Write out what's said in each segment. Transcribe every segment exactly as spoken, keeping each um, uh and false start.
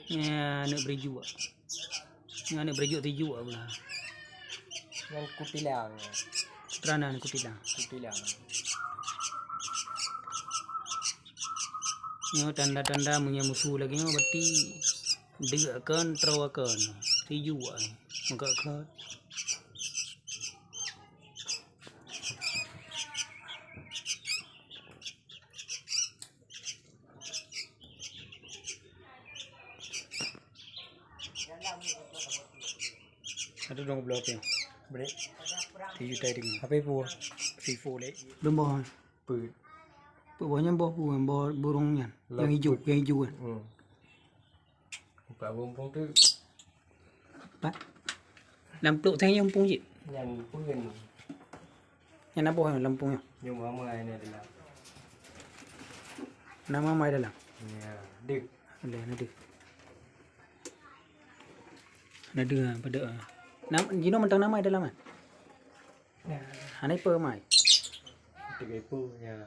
Nyan aneuk beurijok. Nyan aneuk beurijok tijok pula. Nyan kutilang. Putra nan kutilang. Kutilang. Nyoe tanda-tanda meunyoe musu lagèe nyoe berarti deuk kon, troe kon. Tijok. Maka ka. Satu dong bloe pih. Boleh. Tujuh tadi. Apa ibu? Sifo leh. Leumbah. Peuet. Peuet boh nyan boh pu, boh burung nyan. Nyang ijo, nyang ijo kan. Hmm. Buka bumbung tu. Pat. Lam plôk thèe nyang muphom cit. Nyan pun. Nyan na boh lam muphom nyoe. Nyoe mama ini adalah. Nama mai dalam. Ya, dek. Boleh, na dek. Na dek, pada. Nam, jinoe mantong nama dalam kan? Ya. Hana ipe mai. Tiga ibu, ya.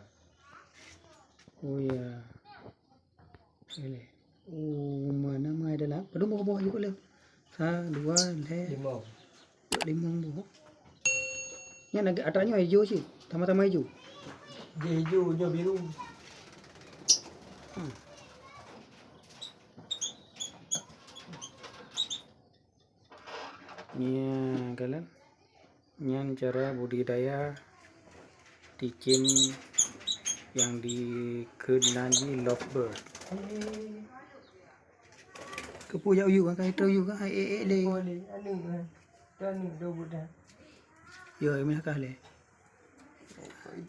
Oh ya. Ini. Oh, mana mai dalam? Padum boh-boh juga lah. Sa, dua, lhèe. Limong. Limong boh. Nyan agak atra nyoe ijo cit. Tama-tama ijo. Dia hijau, dia biru. Hmm. Nyan, kalon. Nyan cara budidaya cicém nyang dikheun nan jih lovebird. Keupeue jak u yue kan, ka trôh u yue kan, eh, eh, eh, lé. Oh, lé, aneuk, eh. Tu aneuk dua budak. Yo, meunan kah lé.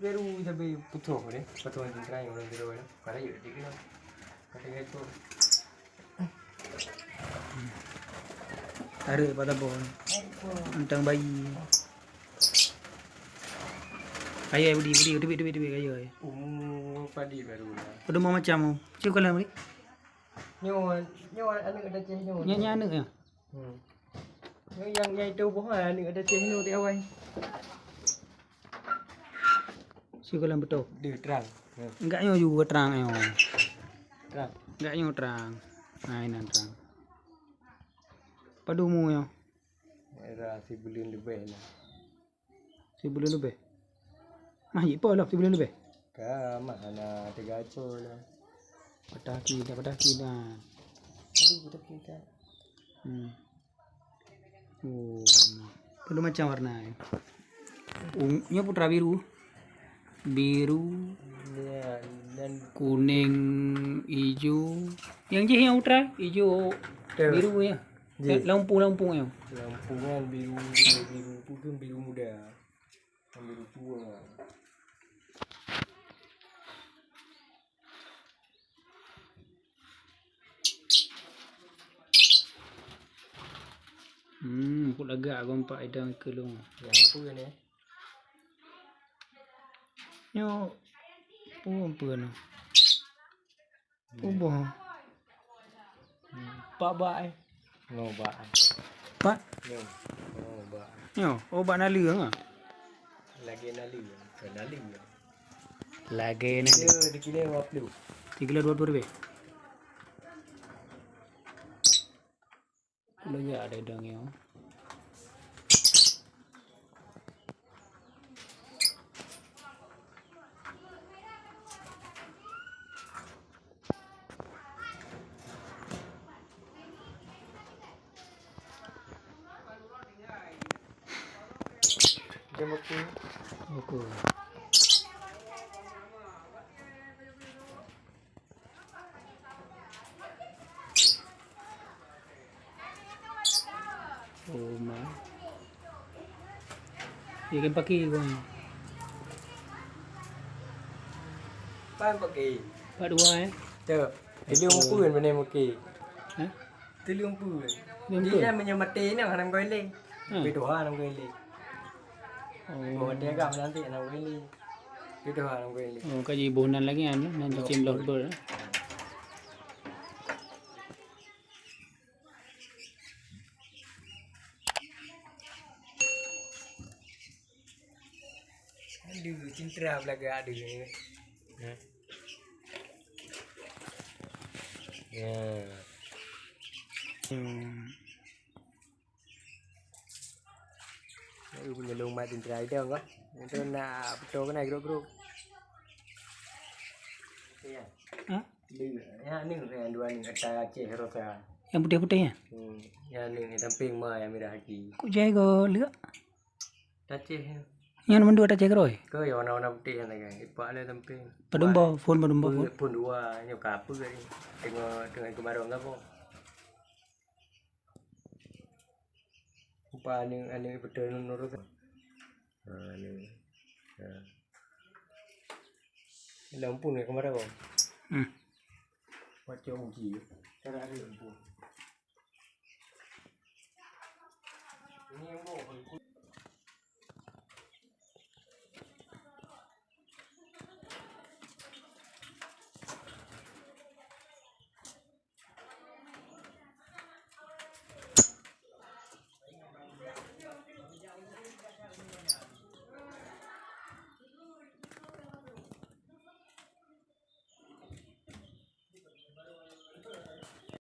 Baru sampai putôh deh, putôh tentara yang orang dulu deh. Kalau yuk dikira. Kata itu. Tarik patah pohon. Tentang bayi. Ayo, Budi, Budi, tebik, tebik, tebik, ayo, ayo. Umur padi baru lah. Pada mau macam tu. Cik, kalau, Budi. Nyoe, nyoe aneuk dah ceh nyoe. Nyoe, nyoe aneuk ya? Hmm. Nyoe yang, yang itu boh aneuk dah ceh nyoe tiap awai. Sigoe lam beutôi. Dia terang. Ya. Enggak nyoe juga terang nyoe. Terang. Enggak nyoe terang. Nah, ini terang. Padum umur nyoe? Era sibuleuen leubeh lah. Sibuleuen leubeh? Mah, jih po lah sibuleuen leubeh? Ka, mah hana teuga ipo lah. Patah kaki dah, patah kaki dah. Aduh, patah kaki dah. Hmm. Oh, padum macam warna, eh. Ung-, nyoe putra biru. Biru. Ya, dan kuning, ijo. Yang jih yang putra, ijo, betul, biru ya. Jih. Lampung-lampung ya. Lampungan biru, biru, biru, biru muda. Yang biru tua. Hmm, aku lagak aku nampak idang ke lu. Ya, apa ni? Nyo, apa, apa ni? Ubah. Pak bak eh. Ngo bak. Pak? Nyo. Ngo bak. Nyo, oh bak naleue ngah. Lagèe naleue. Bukan naleue. Lagèe naleue. Tiga kilo dua puluh. Tiga kilo dua puluh ribu. Belum ya ada dong yo. Jam berapa? Pukul. Oh, ma. Dia kan pakai kau ni. Pan pakai. Pak dua eh. Tu. Jadi umur pun mana pakai. Hah? Teulieng pue. Teulieng pue. Dia meunyoe maté nyoe hana meugoe lé. Ha. Pue tuha hana meugoe lé. Oh. Meunyoe maté agam nanti hana meugoe lé. Pue tuha hana meugoe lé. Oh, ka jiboh nan lagèe nyan, nan cicém lovebird. Aduh, cintra belagak aduh. Ha. Ya. Hmm. Nyelong mat teuntara idong kah? Itu nak betul kena grup-grup. Iya. Hah? Ni, ya ni yang dua ni kata Aceh Rosa. Yang putih-putih ya? Hmm. Ya ni samping ma yang merah lagi. Kok jai go lek? Taceh. Nyan mandua taceh keroe. Ke ya warna-warna putih yang tengah. Ipak le samping. Padum boh, phon padum boh, phon. Phon dua, nyo ka apa ni? Tengok tengah kemarong ke apa? Upah anu, anu betul nurut. Ha, anu. Ha. Dalam pun ke kemarong. Hmm. Macam uji. Cara ada pun. Ini yang mau.